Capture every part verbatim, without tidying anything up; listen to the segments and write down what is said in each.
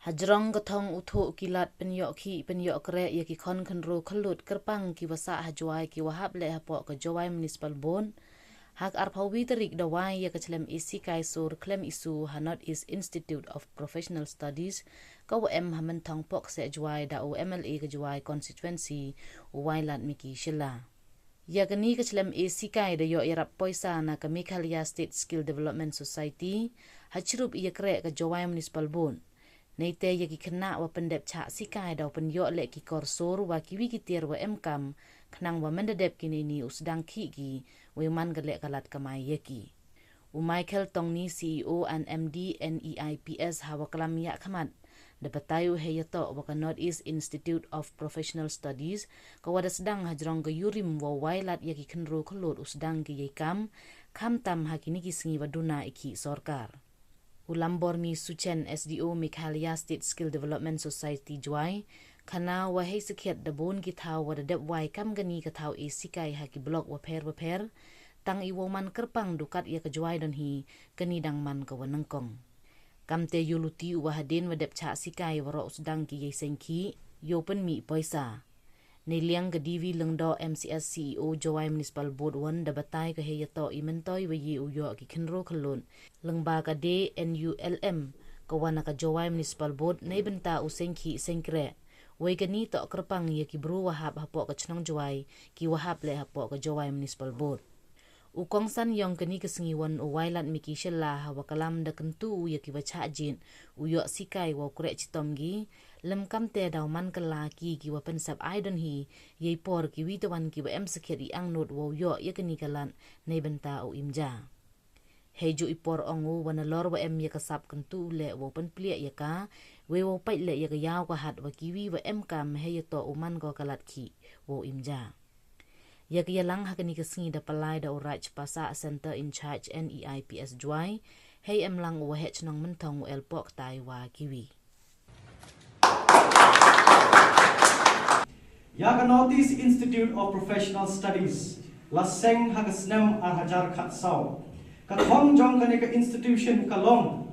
Hajrong ka thong u thoh ki lad pynyoh khih pynyoh kreh ya ki khon khynroo khyllood kyrpang ki wa sah ha Jowai ki wa hap leh hapoh ka Jowai Municipal Board, ha ka arphaw wi tarik da wai ya ka chlem esikai sur khlem i su ha North East Institute of Professional Studies ka wa em ha Mynthong Pok Seh Jowai da u M L A ka Jowai Constituency, u Wailadmiki Shylla. Ya kani ka chlem esikai da yoh yarap poisa na ka Meghalaya State Skill Development Society, ha chirup i yakreh ka Jowai Municipal Board. Neite ya ki khynnah wa pyndep chah sikai daw pynyoh leh ki kor sur wa kiwi ki tiar wa em kam, khnang wa mynda dep ki neini u sdang khih ki, wei man ka leh ka lad kamai ya ki. U Michael Tongni, C E O and M D N E I P S ha wa klam yakhmat, da batai u hei yatoh wa ka North East Institute of Professional Studies, ka wa da sdang hajrong ka yurim wa wai lad ya ki khynroo khyllood u sdang ki yei kam, khamtam ha kini ki sngi wa duna i khih sorkar. U Lambormi Suchen, S D O Meghalaya State Skill Development Society Jowai, khana wa hei sakhiat da bun ki thaw wa da dep wai kam kani ka thaw esikai ha ki block wapher wapher, tang i wow man kyrpang dukat ya ka Jowai don hi, kani dang man ka wa nyngkong. Kamte yoh luti u wa hadien wa dep chah sikai waroh u sdang ki yei seng khih, yow pynmih poisa. Neiliang ka D V Lyngdoh, M C S, C E O Jowai Municipal Board wan da batai ka hei yatoh i myntoi wa ye u yoh ki khynroo khyllood lyngba ka D N U L M, ka wa na ka Jowai Municipal Board neibynta u seng khih seng kreh. Wei kani toh kyrpang ya ki bru wa hap hapoh ka chnong Jowai, ki wa hap leh hapoh ka Jowai Municipal Board. U kongsan yong kani ka sngi wan u Wailadmiki Shylla ha wa klam da kyntu u ya ki wa chah jied u yoh sikai wow kreh chitom ki, lem kamte daw man kylla ki ki wa pynsep ai don hi, yei por kiwi tawan ki wa em sakhiat i angnud wow yoh ya kani ka lad neibynta u im ja. Hei ju i por ong u wa nalor wa em ya ka sap kyntu u leh wow pynpliah ya ka, wei wow pait leh ya ka yaw ka hat wa kiwi wa em kam hei yatoh u man ko ka lad khih wow im ja. Ya ka yalang ha kani ka sngi da pynlai da u Raj Pasa, Center in Charge N E I P S Jowai, hei em lang u waheh chnong Mynthong u L Pok Tai wa kiwi. Ya ka North East Institute of Professional Studies la seng ha ka snem ar hajar khatsaw. Ka thong jong kani ka institution ka long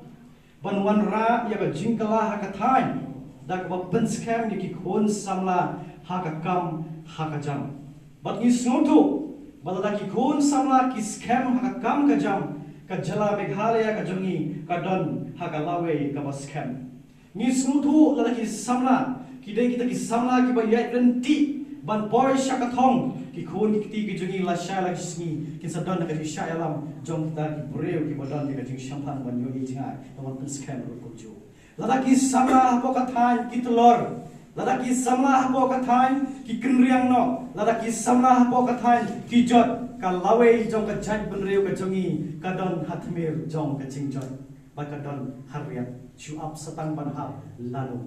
ban wanrah ya ka jingkylla ha ka thaiñ da kaba pynskhem ya ki khun samla ha ka kam ha ka jam. Bad ngi sngewthuh ba lada ki khun samla ki skhem ha ka kam ka jam, ka jylla Meghalaya ka jong ngi ka don ha ka lawei kaba skhem. Ngi sngewthuh lada ki samla ki dei kita ki samla kiba ïaid ryntih ban poi sha ka thong, ki khun ki kti ki jong ngi lashai la ki sngi kin sa don ha ka jingshah ïalam jong kita ki briew kiba don ya ka jingshemphang ban ïohi jngai, ban pynskhem ruh kumjuh. Lada ki samla hapoh ka thaiñ ki tlor, lada ki samla hapoh ka thaiñ ki kynriang noh, lada ki samla hapoh ka thaiñ ki jot, ka lawei jong ka jaitbynriew ka jong ngi ka don ha tmier jong ka jingjot. Bad ka don ha riat shu ap sa tang ban hap lano.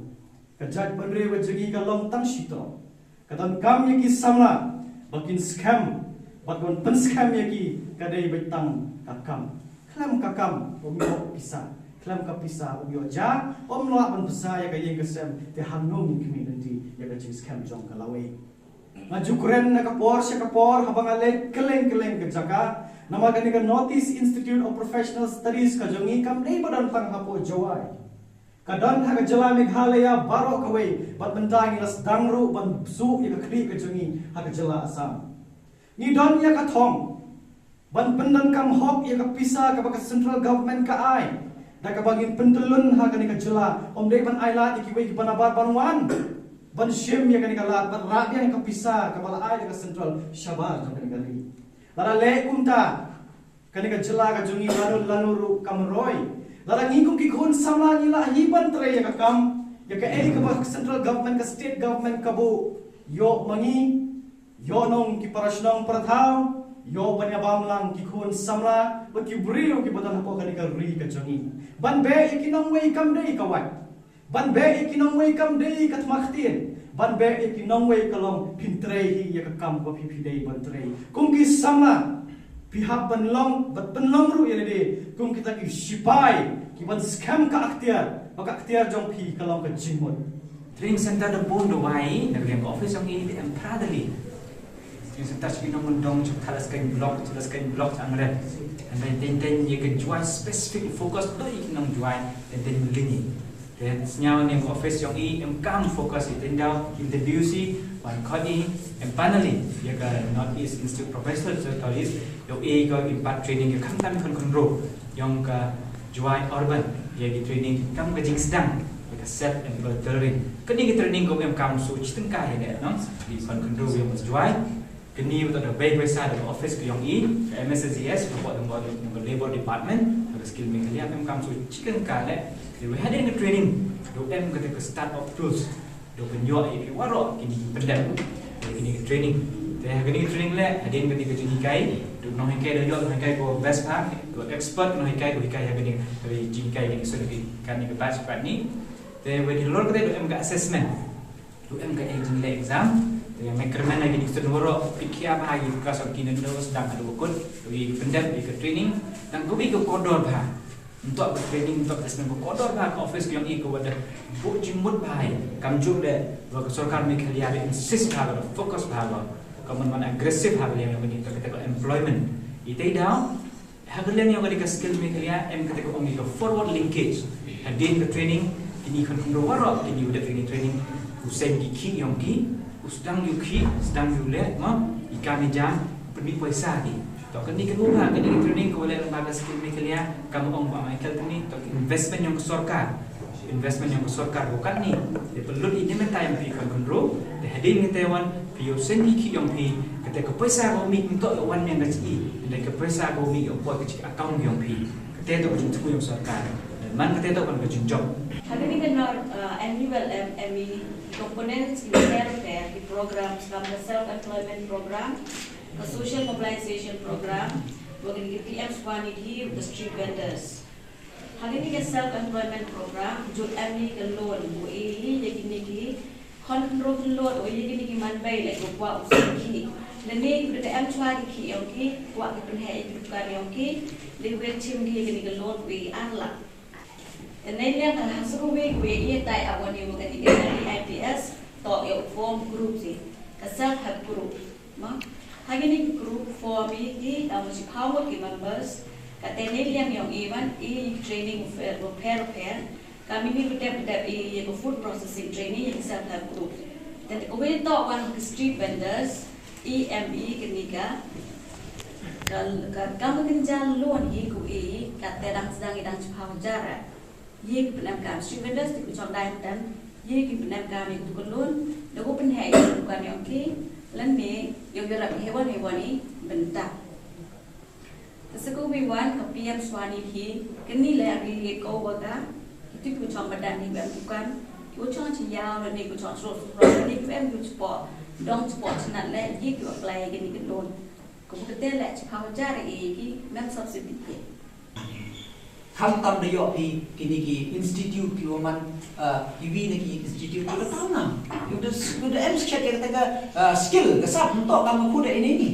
Ka jaitbynriew ka jong ngi ka long tang shi tyrok. Ka donkam ya ki samla ba kin skhem, bad ban pynskhem ya ki ka dei beit tang ka kam. Khlem ka kam um yoh pisa, khlem ka pisa um yoh ja, um lah ban pisa ya ka ïing ka sem, te hangno ngin khmih lynti ya ka jingskhem jong ka lawei. Nga ju kren na ka por sha ka por haba nga leit kylleng kylleng ka jaka, namar kane ka North East Institute of Professional Studies ka jong ngi kam dei ba don tang hapoh Jowai. Ka don ha ka jylla Meghalaya baroh kawei, bad mynta ngi la sdang ruh ban suk ya ka khlieh ka jong ngi ha ka jylla Assam. Ngi don ya ka thong ban pyndonkam hok ya ka pisa kaba ka central government ka ai, da kaba ngin pyntyllun ha kane ka jylla, um dei ban ai lad ya kiwei kiba nabar ban wan ban shim ya kane ka lad, ban rah biang ya ka pisa kaba la ai da ka central shabar jong kane ka ri. Lada leh kumta, kane ka jylla ka jong ngi lano lano ruh kam roi. Lada ngi kum ki khun samla ngi lah hi ban trei ya ka kam, ya kaei kaba ka central government, ka state government ka buh, yoh ma ngi, yoh nong ki para shnong para thaw, yoh ban ïabam lang ki khun samla bad ki briew kiba don hapoh kane ka ri ka jong ngi. Ban beh ya ki nongwei kam dei ka wait. Ban beh ya ki nongwei kam dei ka thma ktien. Ban beh ya ki nongwei ka long phin trei hi ya ka kam ba phi phi dei ban trei. Kum ki samla, phi hap ban long, ban pynlong ruh ya lade kum kita ki shipai kiban skhem ka aktiar, ba ka aktiar jong phi ka long ka jingmut. Training center da bun da wai, na ka liang office jong i da em phra tylli. Training center sha ki nongmyndong, sha Thadlaskeiñ block, Thadlaskeiñ block, Angret. And then, then, then, ya ka Jowai specific focus, da ya ki nong Jowai, then, then, lini. Te sñiaw ne ka office yong i em kam focus i tyndaw interview si wan khot i em panel i ya ka North East Institute Professional Service College, yow i ko impartial training ya khamtam khon khon ro yong ka Jowai Urban, ya ki training kam ka jingsdang ya ka self employed tailoring. Kani ka training ko em kam su chi tyngka ya ne, no? Di khon khon ro yong ka Jowai. Kani wa toh da bei poisa da ka office ka yong i, ka M S S E S, ka bot nong ka Labour Department, ka Skill Meghalaya, em kam su chi tyngka le. Te wa hadien ka training, da em kata ka start up tools, da pynyoh i waroh kini ki pyndep, kini ki training. Te kini ki training le, hadien kani ka jinghikai, da nonghikai da yoh nonghikai ko best ha, ko expert nonghikai ko hikai ha kani ka jinghikai kini, so kani ka batch pat ni. Te wa di lor kata da em ka assessment. Tu em ka e jingle exam, te ya microman lagi ni student waroh, pikia bha i ka sor ki nendo sdang ka dukut, tu i pyndep i ka training, tang ka wi ka kordor bha. Untuk ka training, untuk assessment ka kordor bha ka office ka yong i ka wa da bu jingmut bha i, kamjooh le, wa ka sorkar Meghalaya da insist bha, wa da focus bha, wa ka man man aggressive bha, wa yang ni ka kata ka employment. I te daw, Ha ka liang yong kani ka Skill Meghalaya, em kata ka ong i ka forward linkage. Hadien ka training, kini khon khon ro waroh, kini wa da training training, u seng ki khih yong ki, u sdang yu khih, sdang yu leh, mo, i kam i jam, pynmih poisa ki. To kani ka nubha, kani ka training ka wa leh lyngba ka Skill Meghalaya, kam ong Bah Michael kani, to investment yong ka sorkar. Investment yong ka sorkar ko katni, te pynlut i ni mynta yong phi khon khon ro, te hadien ni te wan, phi yow seng ki khih yong phi, kate ka poisa ko mih mynto yow wan yong ka chi, te ka poisa ko mih yow poi ka chi account yong phi. Kate to ka jingthmu yong sorkar. Te man kate to wan ka jingjop. Ha kani ka North, uh, Annual M E components ki pher pher, ki programs, kam ka self employment program, ka social mobilization program, wa kini ki P M Swanidhi, the street vendors. Ha kini ki self employment program, jooh em ni ka loan, wa e hi ya kini ki khon khon ro khon ro, wa ya kini ki man bei le ko kwah u seng ki. Lane ki da em chwa ki khih yong ki, kwah ki pynheh ya ki dukan yong ki, le wa chim ki ya kini ka loan wa e ar lak. Te neiliang ka ha sa ka wi wa e tai a wa ni wa kini ki I P S, to ya u form group si, ka self help group. Ma, ha kini ki group form i ki, ah, wa chiphaw ngut ki members, kate neiliang yong i wan, i training u pher, u pher, u pher. Ka mini u dep, u dep i, ya ka food processing training, ya ka self help group. Te ka wi toh wan ka street vendors, i em i kani ka, ka, ka, ka ma kynja loan i ku i, kate dang sdang i dang chiphaw hajar. Ye ki pynemkam, street vendors, te ki chong dai tem, ye ki pynemkam ya ka dukan loan, da ko pynheh ya ka dukan yong ki, lane yow yarap heiwon heiwon i bynta. Te sa ka wi wan ka P M Swanidhi, kani le ri ye ko wa ka, ki tu ki chong madan ni wa em dukan, ki wa chong chi yaw, lane ki wa chong sro sro, lane ki wa em ki wa chapoh dong chapoh chnat le, ye ki wa apply ya kani ka loan. Ko wa kate le chiphaw hajar e ki, mem subsidy ye. Khamtam da yoh phi kini ki institute ki wa man, uh, ki wi na ki institute ki wa tam na. Yow da, yow da em skhet ya kata ka, uh, skill, ka sap mynto kam ka khut da ini ni.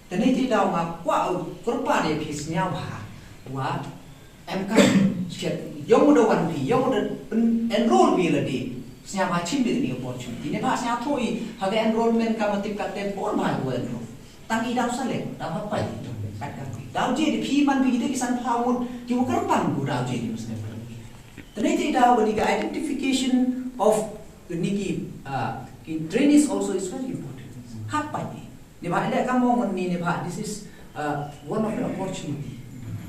Te neitæ daw nga kwah u kyrpad ya phi sñiawbha wa em kam skhet yong u da wan phi, yong u da enroll phi lade. Sñiawbha chim phi kani ka opportunity. Neibhah sñiawthooh i ha ka enrollment kam wa tip kattæ por bha wa enroll. Tang i daw select, daw hap pait. Kat ka. Daw jied i phi man phi kitæ ki san phaw ngut, ki wa kyrpang ko daw jied i. Te neitæ daw kani ka identification of kini ki, ah, ki trainees also is very important. Hap pait i. Neibhah leh kam ong ni neibhah, this is, uh, one of the opportunity.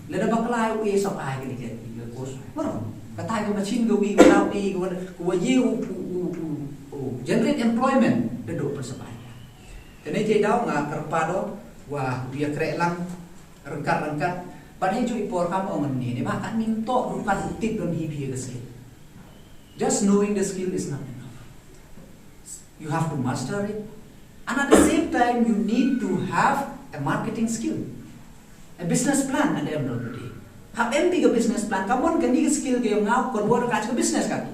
Lada bakla u e sap ai kani ka course. Waroh. Katai ka machine ka wi, ka daw e, ka wa, ka wa ye u, u, u, u, u generate employment, da dooh pynsap ai. Te neitæ daw nga kyrpad o wa u yakrehlang ryngkat ryngkat. Bad heijooh i por kam ong ni, neibhah katni ymtoh ryngkat u tip don hi phi ya ka skill. Just knowing the skill is not enough. You have to master it. And at the same time, you need to have a marketing skill, a business plan at the end of the day. Hap em phi ka business plan, kammon kani ka skill ka yong nga convert ka cha ka business ka.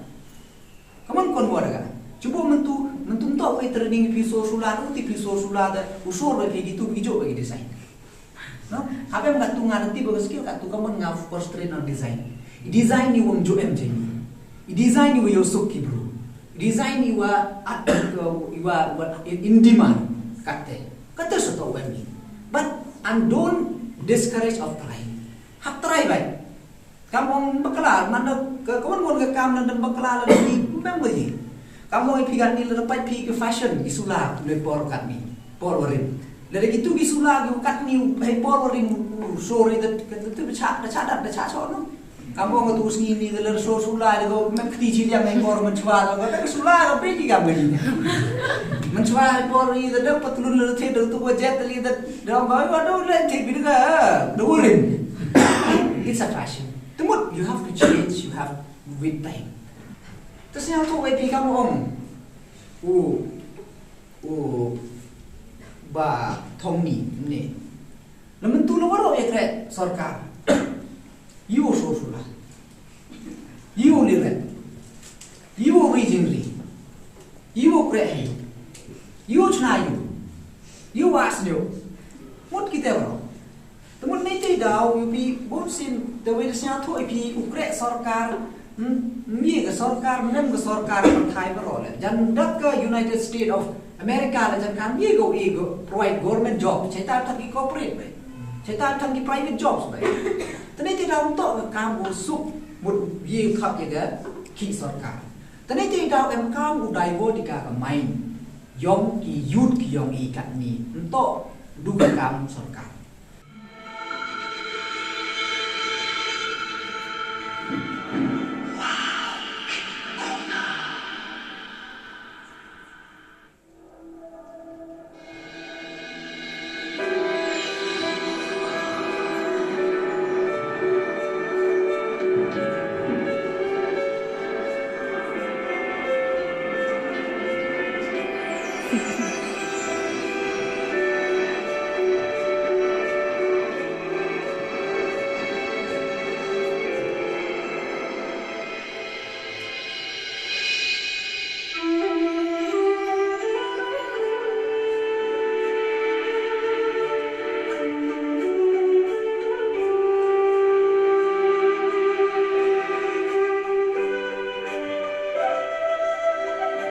Kammon convert ka. Chubo myntu, myntu ymtoh u e training phi sor sula, u tip phi sor sula da, u sor wa phi kitu, phi jooh wa ki design. No? Hap em katu nga da tip wa ka skill katu, kammon nga focus train on design. I design i wa ym jooh em jani. I design i wa yow suk ki bru. I design i wa at, i wa, wa in, in demand. Kattæ. Kattæ sa toh wa em i. But, and don't discourage of trying. Hap try bait. Kam ong bakla, man da ka, ka wan wan ka kam na da bakla la ni, mem ka ji. Kam ong i phi katni la da pait phi ka fashion, ki sula, ne por katni, por warim. La da ki tu ki sula, ki katni, hei por warim, u, sorry, da, ka, da, da, cha, da, cha, da, da, cha, cha, no. Kam ong tu sngi ni, da la so sula, da ko, mem kti chi liang, hei por, man chwa, da, da, sula, da, pe ji kam ka ji. Man chwa, hei por, i, da, da, patlun, la, the, da, tu, wa, jet, li, da, da, ba, wa, da, le, the, bi, da, da, warim. It's a fashion. Te mut, you have to change, you have with time. Te sñiawthooh wei phi kam ong. U, u, ba thong ni, ni. La myntu la waroh ya kreh sorkar. Yow so sula. Yow liret. Yow ri jingri. Yow kreh hi. Yow chna yow. Yow was yow. Mut kite waroh. Te mut neite daw, yow phi bun sin, te wei da sñiawthooh i phi u kreh sorkar, hmm, mi ka sorkar, mem ka sorkar, ka thai waroh le. Jan dak ka United States of America le jan kam, ye go, ye go, provide government job, chaitan tang ki corporate bai. Chaitan tang ki private jobs bai. Te neite daw ym toh ka kam u suk, mut ye khap ye ka, ki sorkar. Te neite daw em kam u divert i ka ka mind. Yong ki youth ki yong i katni, ym toh du ka kam sorkar.